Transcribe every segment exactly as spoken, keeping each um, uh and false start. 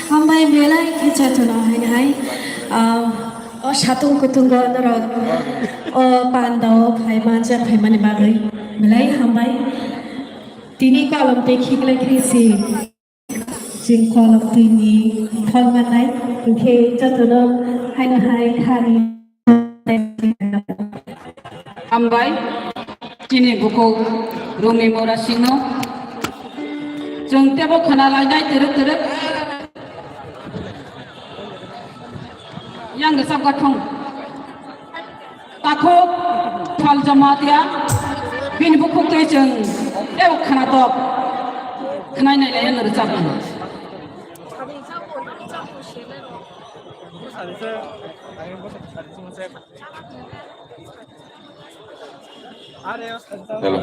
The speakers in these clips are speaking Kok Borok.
Hambai belai khe chathuno haino hai, ah, o satung kutungo norok o pandao phai manja phaimani bagwi belai hambai. Tini kolom tei khiklai khe si. Chwng kolok twini phol mannai, hinkhe jotono haino hai khani. Hambai, chini bukhuk Rumi Mora Singno. Chwng tebo khna lainai twrwk twrwk. Yang rwchapgwi thung. Takhuk Phaljamatia, bini bukhuk twi chwng tei khwnatok khwnai nailaiya rwchapmung. Hello.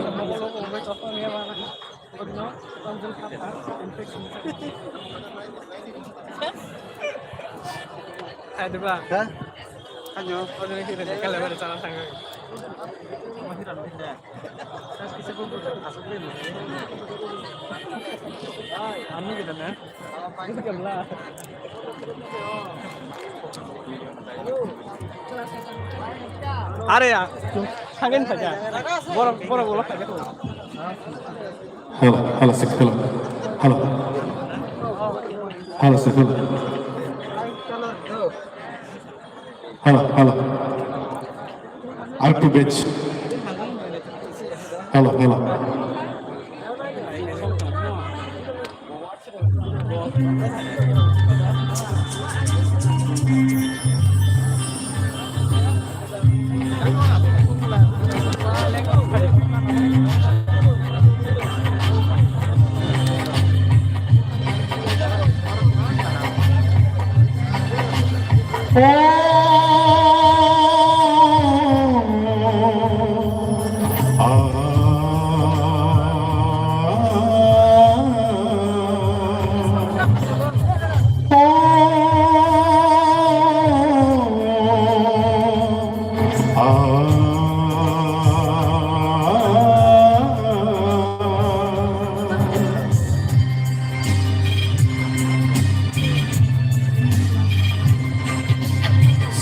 Are ya, hangen saja. Borok, borok ulo saja. Hello, hello, six, hello. Hello. Hello, six, hello. Hello, hello. Out to beach. Hello, hello.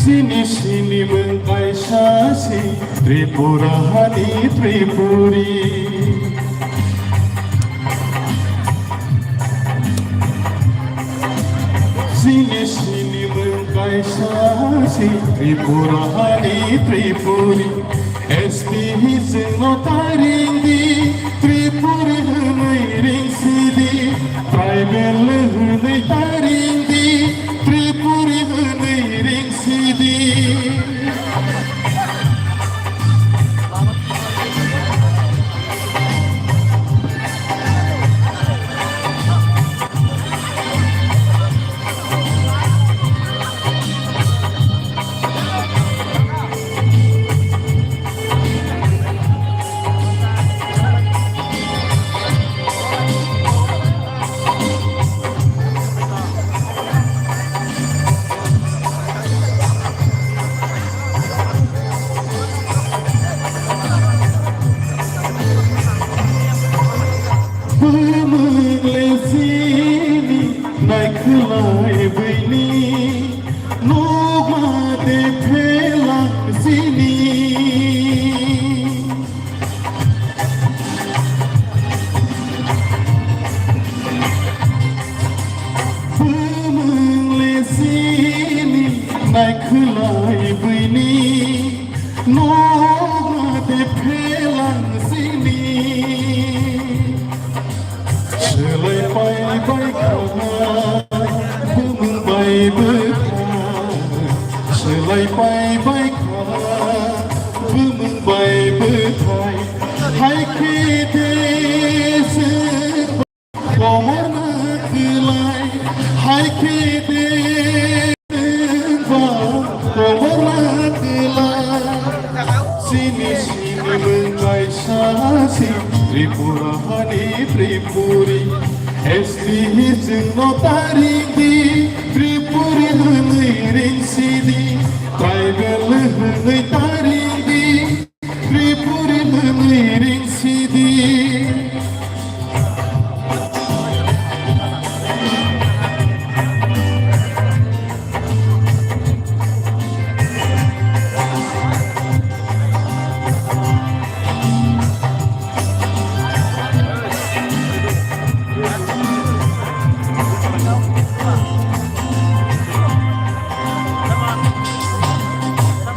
Sini sini mung kaisa si Tripura hani Tripuri. Sini sini mung kaisa si Tripura hani Tripuri. S T hi chwngno taringdi, Tripuri hwnwi ringsidi, tribal hwnwi taringdi, Tripuri hwnwi ringsidi. Te phelang sini. Bumung le sini naikhwlai bini. Nokna te phelang sini. Swlai pai bai kha, bumung bai bwthai. Swlai pai bai kha, bumung bai bwthai. Hai khe te se komor na kwlai. Hai khe te Komorla kwlai, sini sini mwtai sasi, Tripura hani Tripuri, S T hi chwngno taringdi, Tripuri hwnwi ringsidi, tribal hwnwi taringdi, Tripuri hwnwi ringsidi.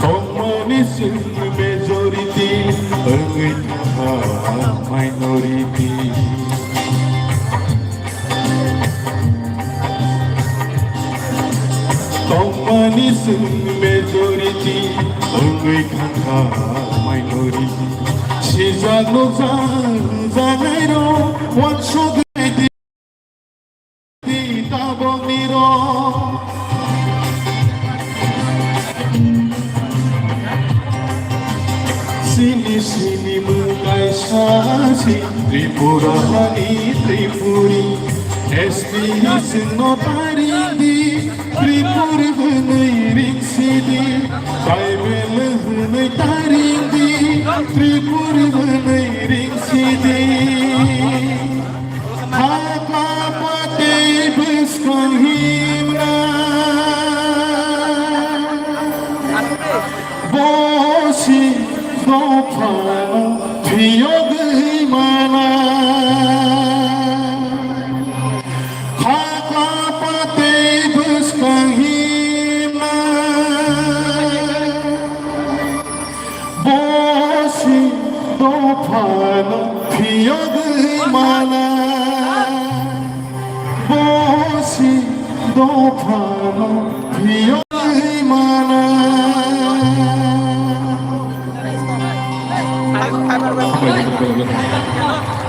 Tongmani chwng majority, wngwi thangkha minority. Tongmani chwng majority, wngwi thangkha minority. Sijak nukjak, nukjaknairok, wansuk Tabokni rok. Sini sini mwtai sasi Tripura hani Tripuri. S T hi chwngno taringdi, Tripuri hwnwi ringsidi. Tribal hwnwi taringdi, Tripuri hwnwi ringsidi. Hakla patwi bwskang himna. Bosi dophano phiyogwi mana. Hakla patwi bwskang himna. Bosi dophano phiyogwi mana. Bosi dophano phiyogwi mana.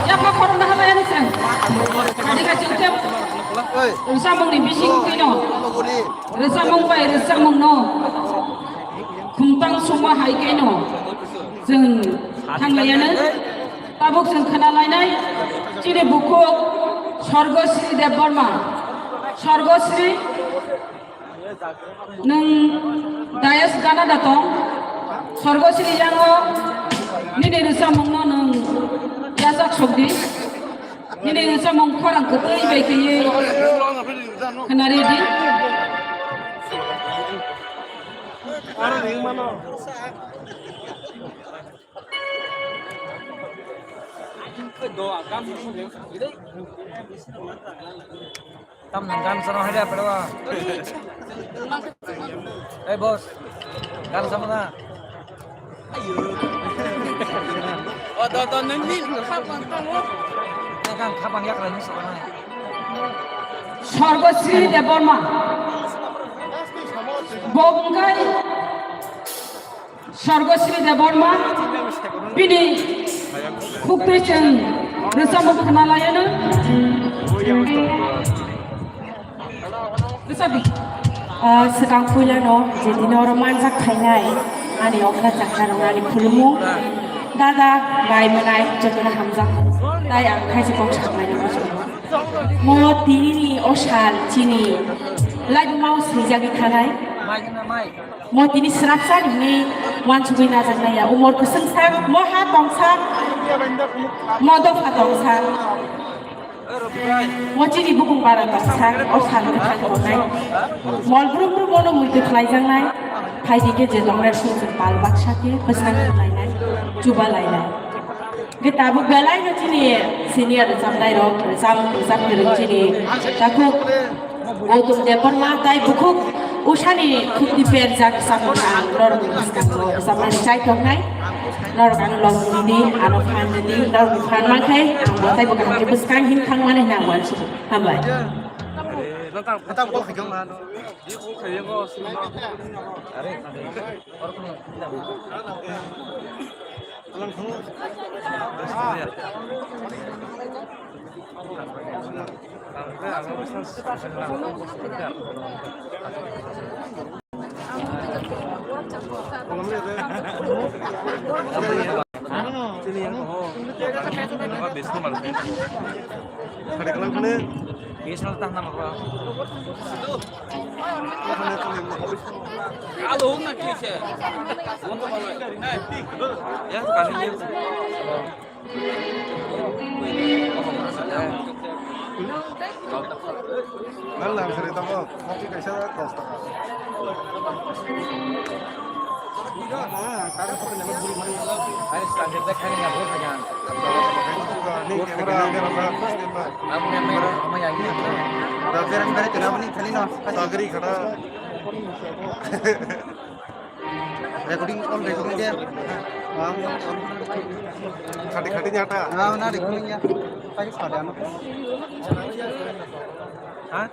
Yapma khorokna hamya ni chwng. Kadi ka chwng tebo. Rwchapmungni bising twi no. Rwchapmung bai rwchapmung no. Khumtang suma hai khe no. Chwng thanglaiano. Tabuk chwng khwnalainai. Chini bukhuk Sorgosri Debbarma. Sorgosri Nwng dayas gana da tong? Sorgosri yango nini rwchapmungno nwng yachak sokdi. Nini rwchapmung khorang kwtwi bai khaiwi khwnaridi. Tam nang gan sana hada pedwa. Hey boss, gan sama na. Oh, do do nang ni khapang tang lo. Kan khapang yak lagi sana. Sorgosri Debbarma. Bongkai Sorgosri Debbarma bini khuktwi chwng rwchapmung khwnalaiyano. Rwchapdi. Ah, swkang puilano je tini oro manjak khainai ani okra chakra rok ani khulumu dada bai mwnai jotono hamjak. Tai ang khaisa kok saknai rwchapmung. Mo tini ni o sal chini laibuma o swijagwi thanai. Mo tini srapsa ni hwnwi uansugwi najaknai ya. Umor kwswngsa, mo ha tongsa, mo dopha tongsa. Mo chini bukung bara tongsa, o sal kwthang tongnai. Mol brum brum mono muitu khlaijaknai. Hai di khe je tongnai song se pal baksa khe bwskang khlainai, chuba lainai. Khe tabuk belai no chini senior rwchapnai rok, rwchap, rwchap kwrwng chini takhuk Gautam Debbarma tai bukhuk usani khukti perjak samung ang norok ni bwskango rwchapnai chai tongnai. Norok ang log di, ano phan di, norok ni phan mankhe ang bo tai bo kaham khe bwskang hin thangmani hwnwi ang uansukha. Hambai. Nang nang sari tamo, kopi kaisa dos taka. Ni camera, camera, first time ba. Sagri khana. Recording, all recording dia. Khati khati nyata. Ah, na recording ya. Tadi pada ano. Ha?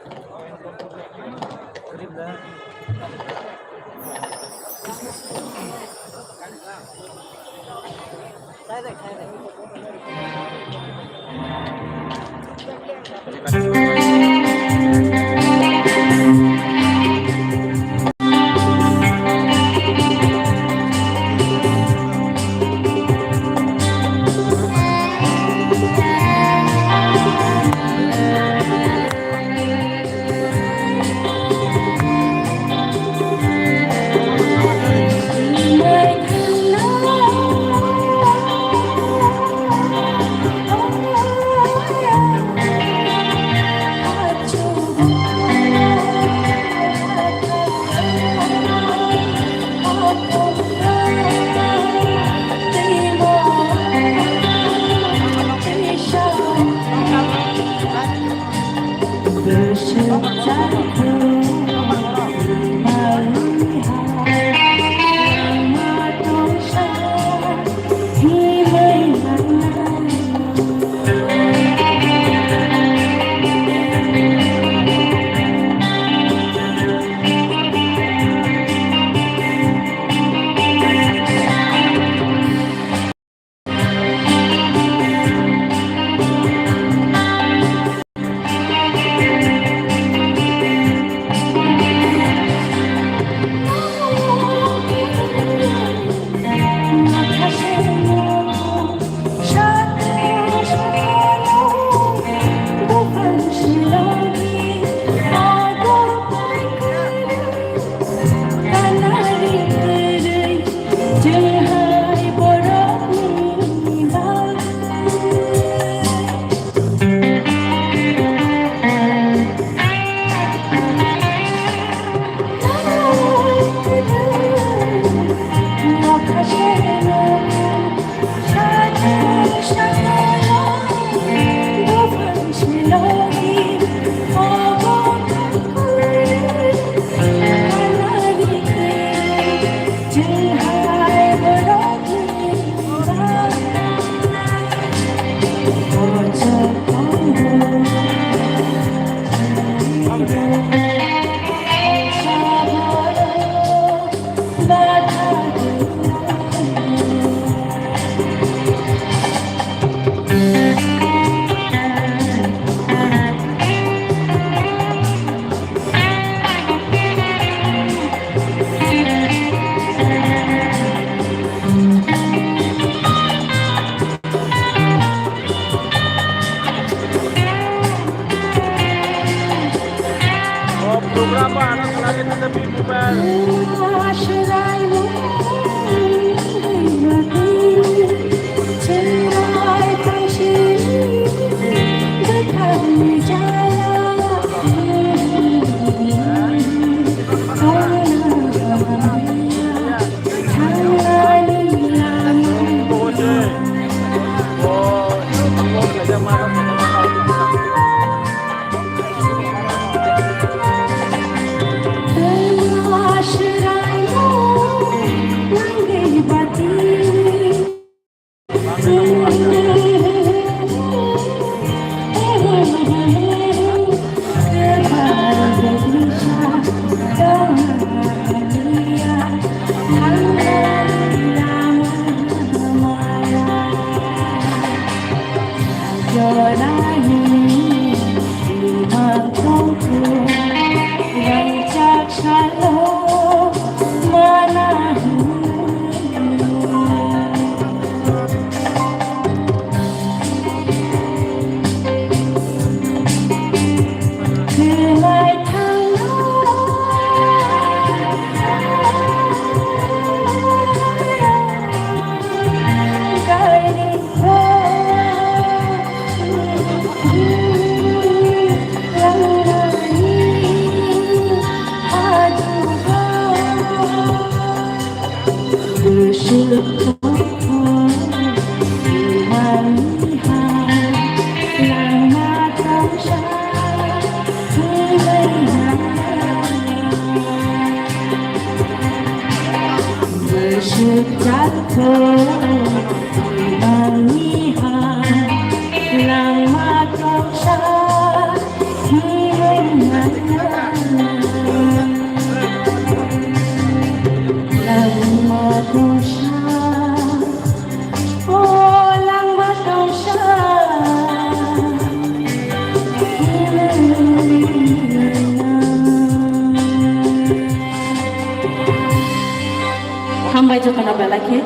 Hambai jotono belai khe.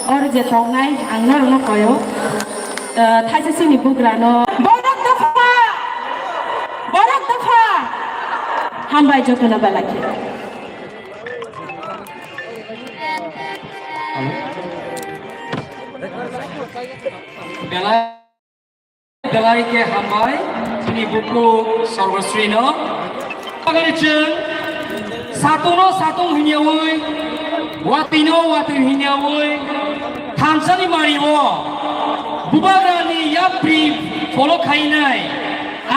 Oro je tongnai ang norokno koyo. Ah, thaisa chini bugrano. Borok dopha! Borok dopha! Hambai jotono belai khe. Belai Belai khe hambai, chini bukhuk Sarvasrino. Bagwi chwng satungno satung hinyawi, watwino watwi hinyawi, thansani mario, bubagrani yapri follow khainai,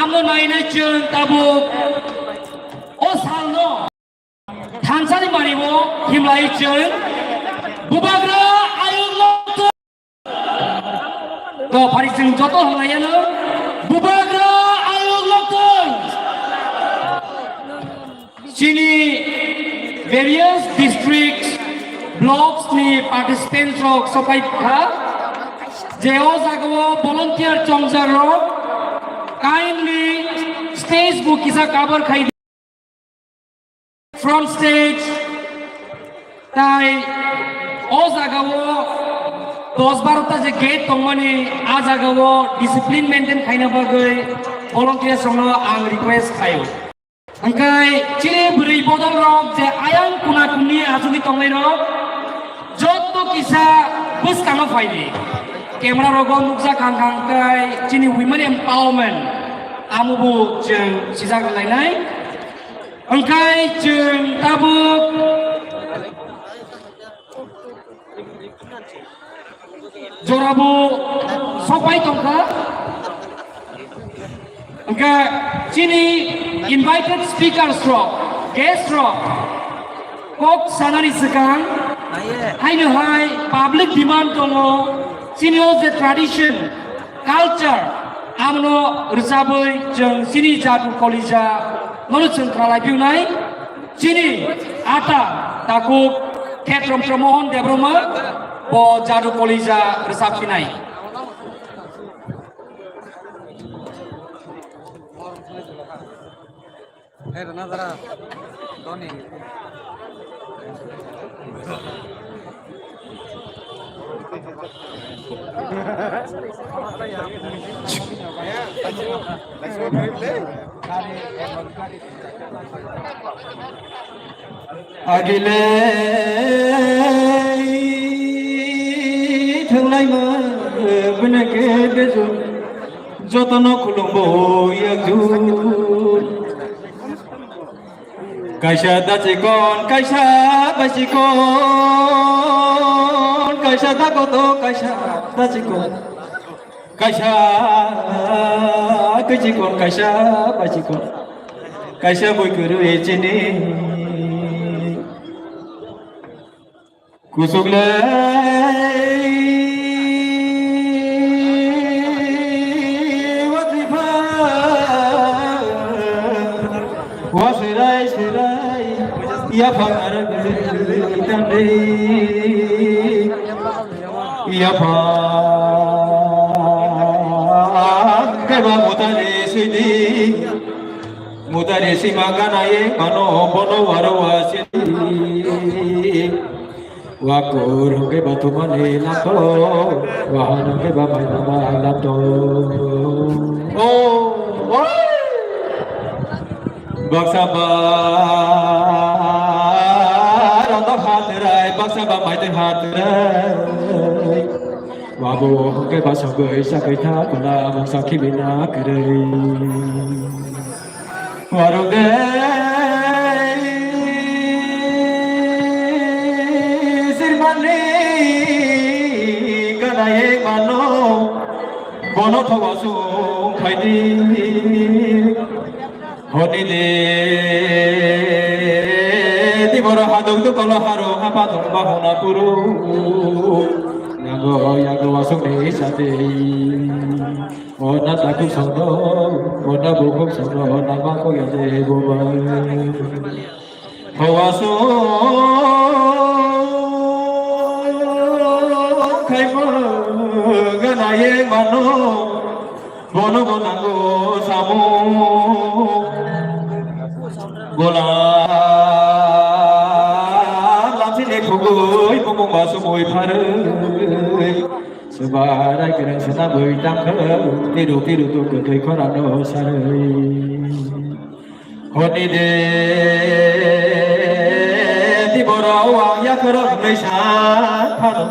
amno nainai chwng tabuk o salno. Thansani mario himlai chwng bubagra ayung lokto. To phari chwng joto hwnlayano bubagra ayung lokto. Chini various districts, blocks ni participants rok sopai kha je o jagao volunteer chongjak rok kindly stage bo kisa cover khai. Front stage, tai o jagao dos baro ta je gate tongmani, a jagao discipline maintain khaina bagwi volunteers rokno ang request khaio. Hwnkhe chini bwrwi bodol rok je ayang kuna kuni achugwi tongnai rok, jotto kisa bwskango phaidi. Camera rogo nukjak kha hwnkhe chini women empowerment amo bo chwng sijak lainai. Hwnkhe chwng tabuk jorabo sopai tongkha. Hwnkhe chini invited speakers rok, guest rok kok sanani swkang haino hai public demand tongo, chini o je tradition, culture, amno rwchabwi chwng chini jadu kolija nono chwng khnalai phiyunai. Chini ata takhuk Khetrom Mohon Debbarma bo jadu kolija rwchap phinai. Agile thanglaima bwna khe bejun jotono khulumbo yakjun. Kaisa dachikon, kaisa bachikon, kaisa dagoto, kaisa dachikon, kaisa kichikon, kaisa bachikon, kaisa bui kwrwi chini. Kuchuk le watwi pha, wa sirai sirai, ya pha ar guli tandai, ya pha ke ba mutare sidi, mutare sima gana ye mano bono waro wa sidi. Wakur hwnkhe bathumani lamto, wahan hwnkhe ba maithama lamto. O, o. Baksa ba randok hatwrai, baksa ba maitwi hatwrai. Wabu hwnkhe ba sogwi sakwi tha, bwla mungsa khibina kwrwi. Warok de sirmani Nai mano, bono thogo sung khaidi. Honi de, di boro hadok dukolo haro hapa thong bahona puru. Nago yago wasuk ni sate. Ona taku sono, ona bukuk sono, nama ko yade boba. Hawasu khaima ganaye mano, bono bonango samu. Bola lamsini khugui bumung basu mui pharui. Sebarai kereng sena bui tangkhe, tiru tiru tu kutui khorano sarui. Honi de, di boro wang ya khoro hnoi sa khano.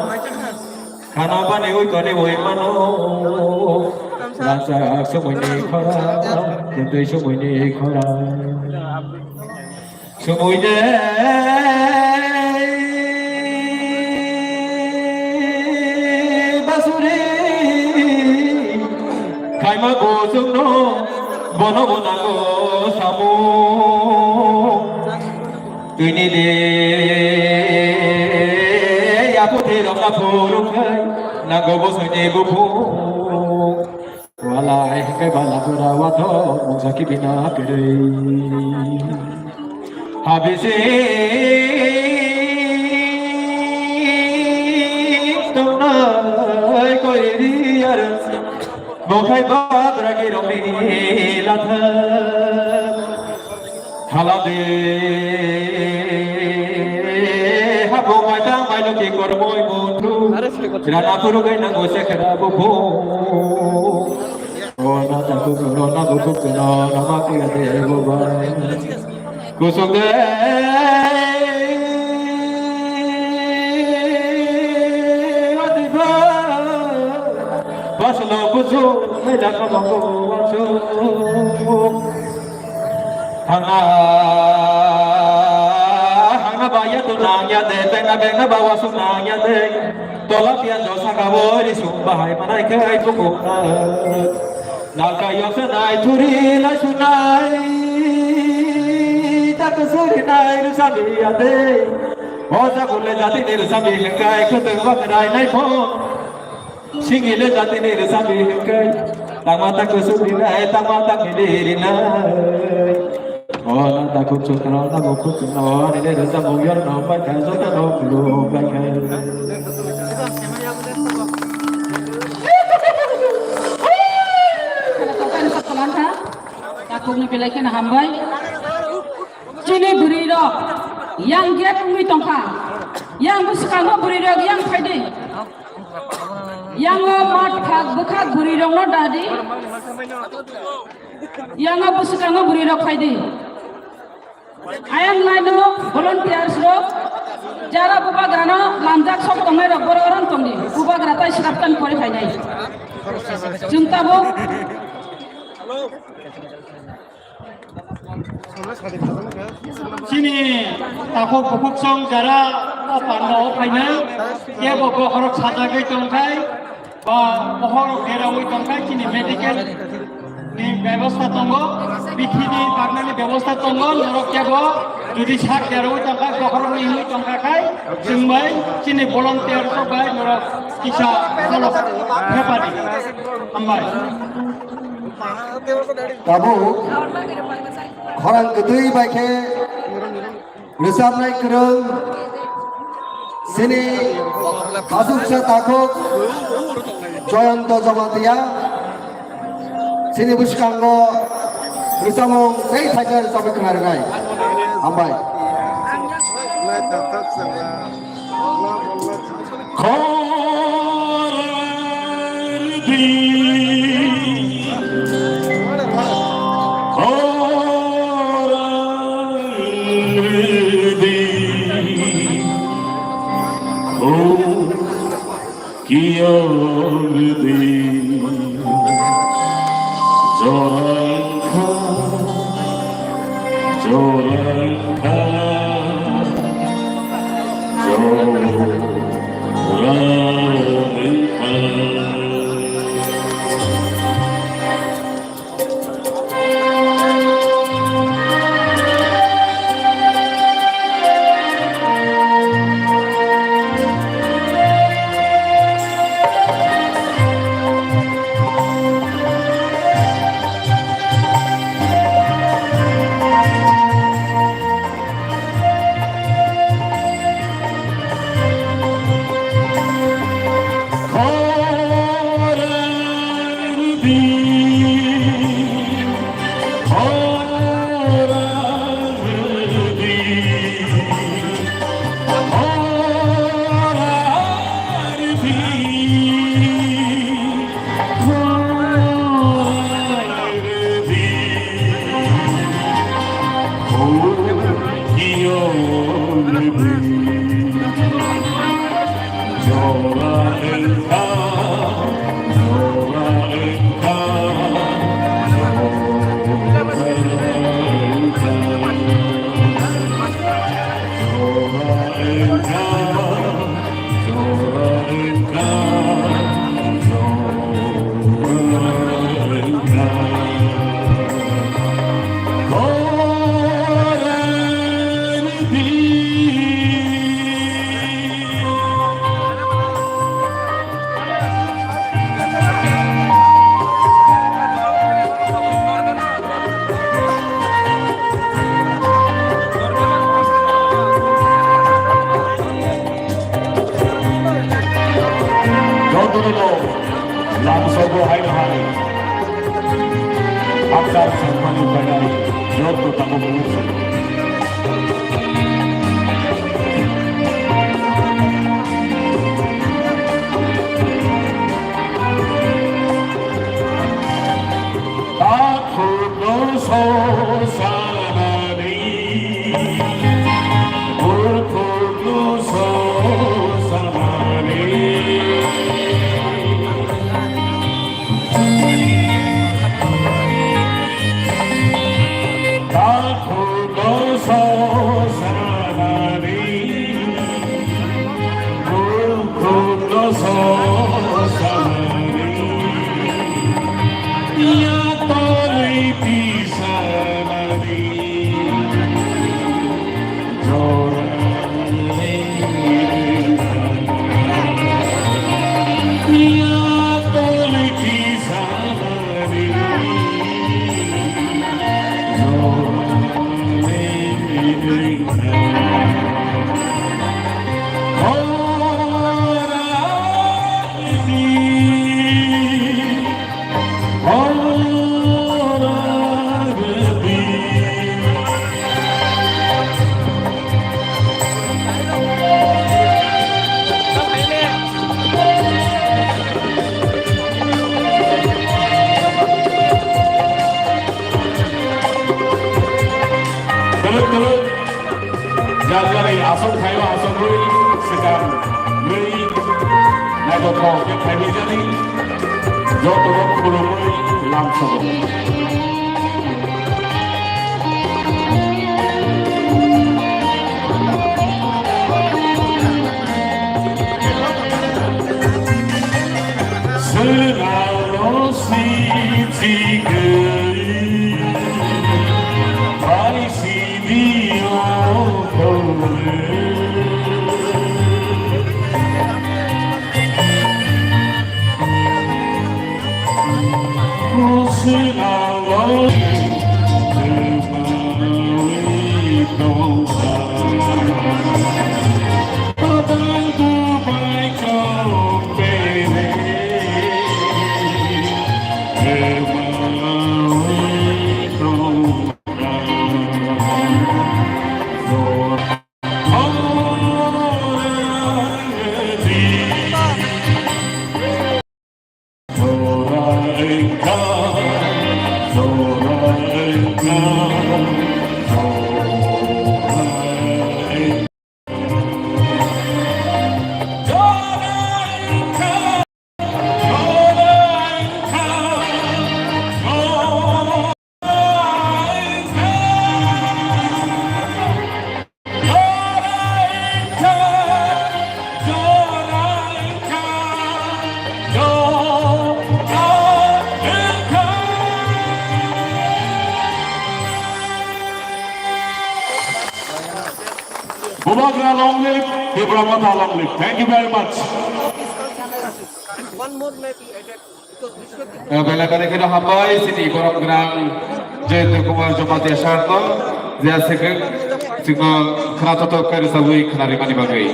Khana bani ui koni ui mano. Rasa sumui ni khora, kutui sumui ni khora. Sumui de, basuri. Khaima bosongno bono bonango samu. Twini de yaputhe rokna phurung khai nango bosongni buphung. Walai hingkai bala pura wato mungsa kibina pirui. Habisi tunai koiri ar. Bokhai bagra girokni latha. Halade habo maita mailoki kormoi mundru. Rana puru gai nango sekra bubu. Ona taku rona bubu kena nama kuya de boba. Kusuk de. Baslo kusu mela kamango wasu. Hanga hanga ba ya tu nang ya de, bengna bengna ba wasu nang ya de. Tola pian do saka bo ri sum bahai manai ke ai buku. Nalka yoksa nai turi lai sunai. Tak suri nai rusa bi ya de. Oja gule jati ni rusa bi hengkai khuteng bak nai nai pho. Singile jati ni rusa bi hengkai. Tama tak suri nai tama tak ni ri nai. Ona ta khuk chuk no na bo khuk chuk no ni le da sa bo yor no pa ka so ta no lu pa ka. Takhuk ni belai kheno hambai. Chini bwrwi rok yang gate wngwi tongkha. Yang bwskango bwrwi rok yang phaidi. Yango mat khak bwkhak bwrwi rokno dadi. Yango bwskango bwrwi rok phaidi. Ayang laino volunteers rok jara bubagrano lamjak sok tongnai rok borok oron tongdi. Bubagra tai sraptan pori phainai. Chwng tabuk. Chini takhuk bukhuk song jara o panda o phainai, kebo bokhorok sajagwi tongkhai, ba bokhorok derawi tongkhai, chini medical ni bebosta tongo, bithi ni baknani bebosta tongo, norok kebo jodi sak derawi tongkhai, bokhorok ni hinwi tongkha khai, chwng bai chini volunteer rok bai norok kisa kholop phepadi. Hambai. Tabuk khorang kwtwi bai khe rwchapnai kwrwng chini aswksa takhuk Joyonto Jamatia chini bwskango rwchapmung tei thaisa rwchapwi khna rwnai. Hambai. Khorang di, khorang di, oh. Kiyor di jorangkha, jorangkha, jorangkha. Lamsogo haino hai. Aksar sangmani phainai. Yotto tamo bumusu. Takhukno sosanani, burkhukno sosanani. Takhukno sosanani. Kwrwng kwrwng jalgari aswk thaiba aswkwi swkang nwi naithothok khe phaibaijani jotono khulumwi lamsogo. Swnamno sijigwi bai sidi o tongwi. Swnamno swnamwi tongsa. Bubagra long live, Tipra Motha long live. Thank you very much. One more may be added. Belai belai kheno hambai chini borom gwnang Jayanta Kumar Jamatia sir no, je aswk chwngno khwnathok khe rwchabwi khwnarwmani bagwi.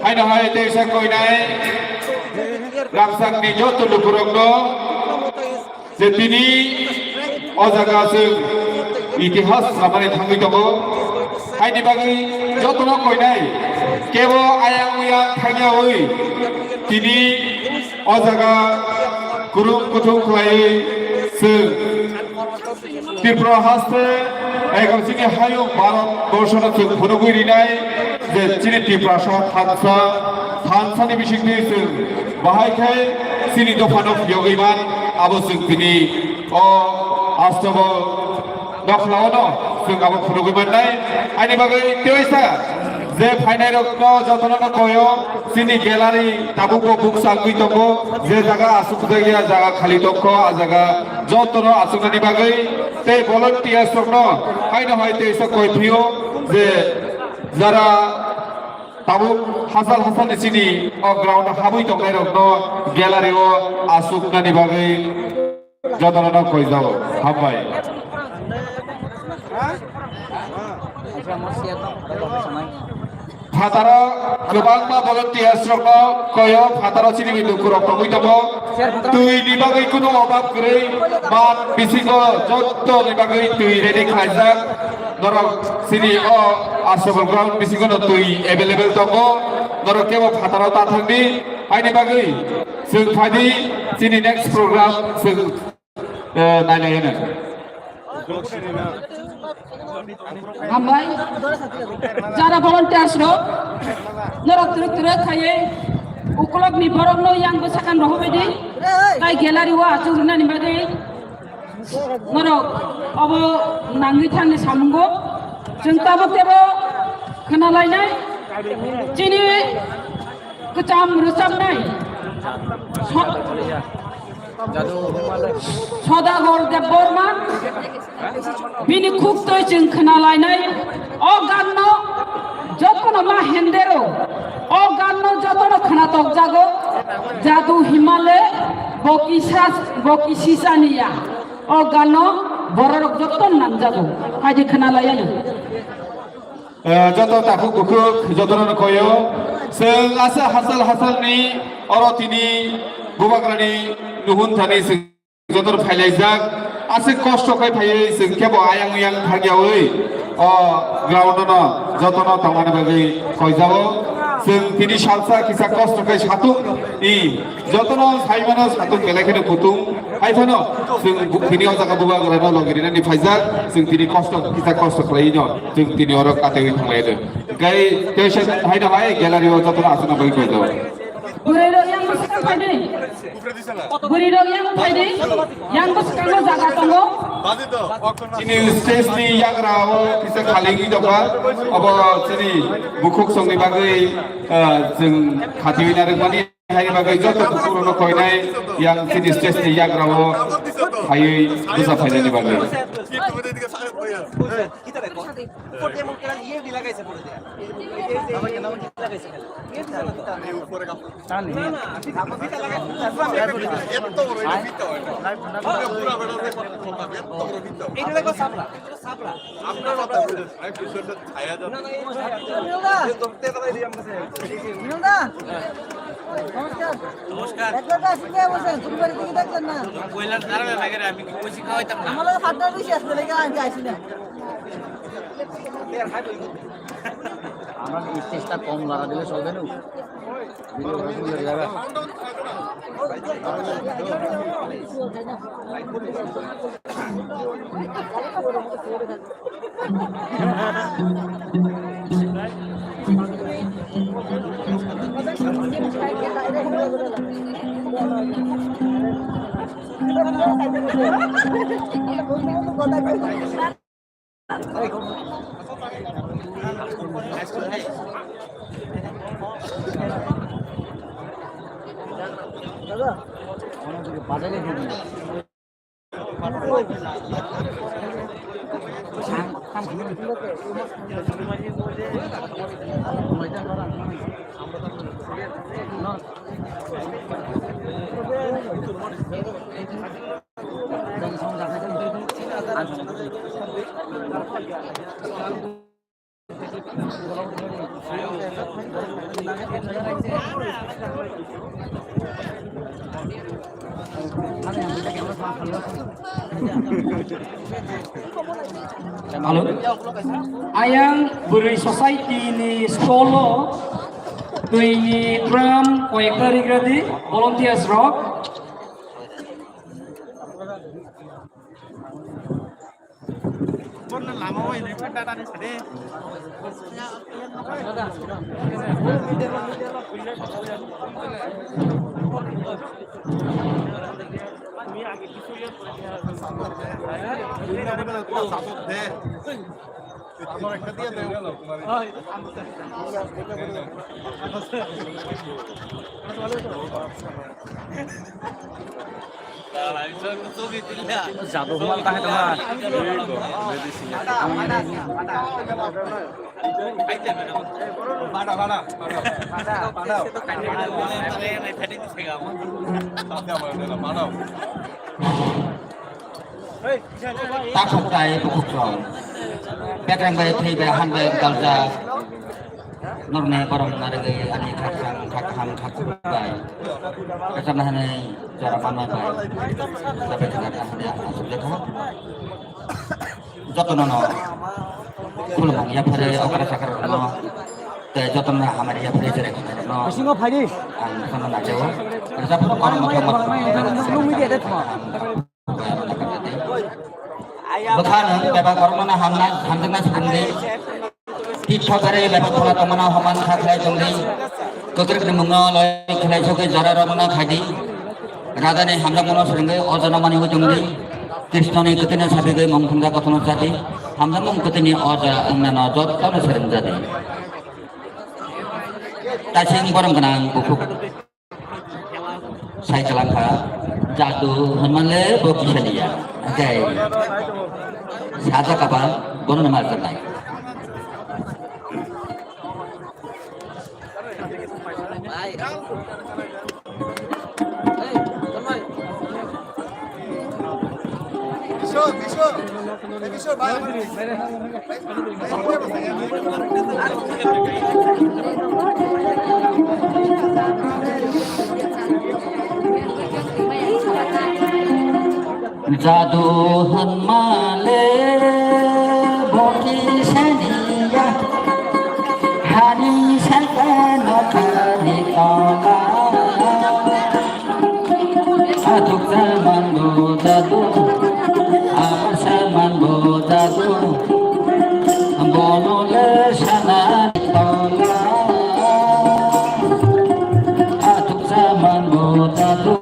Haino hai teisa koinai Ramsakni joto lukurokno je tini o jaga chwng itihas samani thangwi tongo. Haini bagwi jotono koinai kebo ayang uyang thangyawi tini o jaga kurum kuthum khlaiwi chwng Tripura haste ego chini hayung Bharat borshono chwng phunugwi rinai je chini Tiprasa thansa, thansani bisingtwi chwng bahai khe chini dophano phiyogwi man, abo chwng tini o astabo Nokhlaono chwng abo phunugwi mannai. Ani bagwi teisa je phainairokno jotono koyo chini gallery tabukbo buksa wngwi tongo, je jaga aswk jakya jaga khali tongkho, a jaga jotono aswknani bagwi tei volunteers rokno haino hai teisa koi phio je jara tabuk hasal hasalni chini o ground habwi tongnairokno gallery o aswknani bagwi Jotono no koijago. Hambai. Phataro kwbangma volunteers rokno koyo, phataro chini bai dukurok tongwi tongo. Twi ni bagwi kunu obab kwrwi, mat bisingo jotto ni bagwi twi ready khlaijak. Norok chini o Asabal ground bisingo no twi available tongo. Norok kebo phataro ta thangdi, haini bagwi chwng phaidi chini next program chwng eh, nailaiano. Hambai, jara volunteers rok, norok twrwk twrwk khaiwi ukulok ni borok no yang bwsakang rohorbaidi, tai gallery o achuk rwnani bagwi norok obo nangwi thangni samungo, chwng tabuk tebo khwnalainai, chini kwcham rwchapnai so-, Sodagor Debbarma, bini khuktwi chwng khwnalainai. O ganno jotono ma hendero, o ganno jotono khwnatok jago, Jadu Himale, bo kisa, bo kisisaniya. O ganno bororok joto nangjago, haidi khwnalaiyani. Eh, joto takhuk bukhuk, jotono koyo. Chwng asa hasal hasalni oro tini bubagrani nuhun thani chwng jotono phailaijak. Aswk kosto khai phaiwi chwng kebo ayang uyang thangyawi o ground no jotono tongmani bagwi koijago. Chwng tini salsa kisa kosto khai satung i Jotono saimano satung belai kheno kutung. Hai phano chwng bu-, tini o jaga bubagrano logi rinani phaijak, chwng tini kosto, kisa kosto khlaiwi no, chwng tini oro katewi thanglaide. Gai teisa haino hai gallery o jotono aswkno bagwi koijago. Bwrwi rok yang bwswkang phaidi. Bwrwi rok yang phaidi. Yang bwswkango jaga tongo. Chini stage ni yagra o kisa khali wngwi tongkha. Abo chini bukhuk songni bagwi, ah, chwng khatiwi narwkmani. Haini bagwi joto bukhuk rokno koinai yang chini stage ni yagra o phaiwi bwsa phainani bagwi. মিলন দা, নমস্কার। নমস্কার। একবার তো আসুন, কে বলছেন? তুমি বাড়ি থেকে ডাকলেন না। তোমার কইলার দাঁড়াবে লাগে রে, আমি কি কইছি খাওয়াইতাম না? আমার লগে পার্টনার বেশি আসলে লেগে আমি আইছি না। আমরা কি স্টেজটা কম লাগা দিলে চলবে না? Hello. Ayang bwrwi society ni stall o twi ni drum koyekta rigradi volunteers rok. Jadu humal tahe tongma. Takhuk tai bukhuk rok. Bekreng bai thwi bai han bai galjak. Norne borom narigwi ani khaksang khakham khakchangma bai. Kacham hanai jora mama bai. Jabe jaga hanai asuk lekha. Jotono no khulumung yaphare okra sakra no. Te jotono hamari yaphare jere no. Bisingo phaidi. Ang sono najao. Rajab kono motho motho. Nungwi de de thma. Bwkha nwng bebak borokno hamna hamjakna swrwngdi. Titho bere bebak phola tongmano homan kha khlai tongdi. Kwkrwkni mungno loi khlai sogwi jora romna khaidi. Radani hamjakmano swrwngwi ojano maniwi tongdi. Krishnoni kwthwino sabigwi mung thumjak kothomno chadi. Hamjakmung kwthwini oja wngnano jotono swrwngjadi. Tasing borom gwnang bukhuk. Sai kalang kha, jadu hwnmale bo kisa liya. Hwnkhe sajak aba bono no mar janai. Jadu hwnmale bo kisa niya, hani saka nokhani tola. Athuk saman bo jadu, amar saman bo jadu, bono le sana tola. Athuk saman bo jadu,